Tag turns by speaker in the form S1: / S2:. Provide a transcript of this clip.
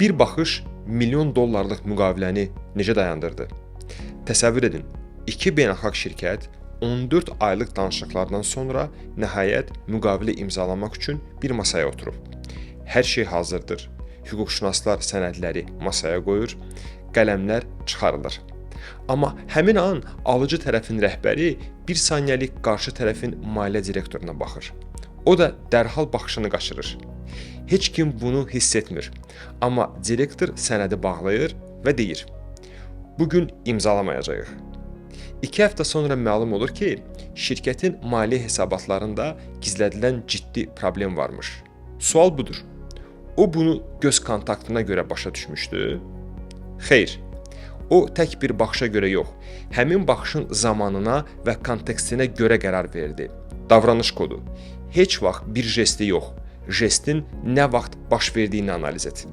S1: Bir baxış milyon dollarlıq müqaviləni necə dayandırdı? Təsəvvür edin, iki beynəlxalq şirkət 14 aylıq danışıqlardan sonra nəhayət müqavilə imzalamaq üçün bir masaya oturub. Hər şey hazırdır. Hüquqşünaslar sənədləri masaya qoyur, qələmlər çıxarılır. Amma həmin an alıcı tərəfin rəhbəri bir saniyəlik qarşı tərəfin maliyyə direktoruna baxır. O da dərhal baxışını qaçırır. Heç kim bunu hiss etmir. Amma direktor sənədi bağlayır və deyir: "Bu gün imzalamayacağıq." 2 həftə sonra məlum olur ki, şirkətin maliyyə hesabatlarında gizlədilən ciddi problem varmış. Sual budur: o bunu göz kontaktına görə başa düşmüşdü? Xeyr. O tək bir baxışa görə yox, həmin baxışın zamanına və kontekstinə görə qərar verdi. Davranış kodu. Heç vaxt bir jesti yox, jestin nə vaxt baş verdiyini analiz et.